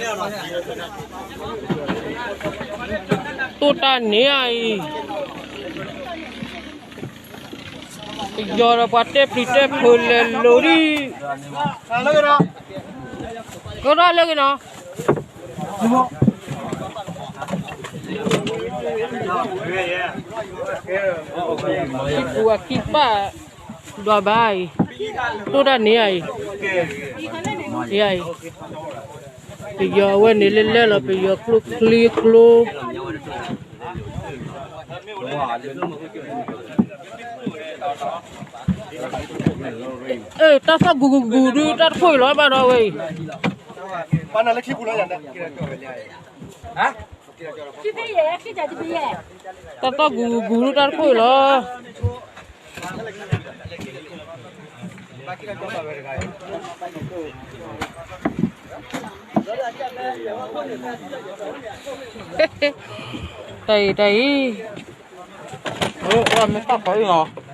တိၢ်တၢ်န့ၣ်အံၤ, ပယီၤဒီးပှၤတဲပျံၤတဲဖုးလဲၤလိၤဒံး, ကရၢလၢက့ၤနီၤ, ခံပူၤအခံပၢ်, ဒွးဘၣ်အံၤ, တိၢ်တၢ်န့ၣ်အံၤ, အံၤ, ပယီၤအဝဲန့ၣ်လဲၤလဲၤလီၤ ပယီၤကျိချံကျိ တၢ်သီၣ်ဂူၤဂူၤဂူၤဒုး တၢ်တခိၣ်အံၤလီၤဘၣ်ဒီးဝဲအံၤ, တၢ်သီၣ်ဂူၤဂူၤဂူၤဒုး တၢ်တခိၣ်အံၤလီၤ. တၢ်အံၤ တၢ်အံၤ, မ့ၢ်တၢ်ခီအံၤလီၤ.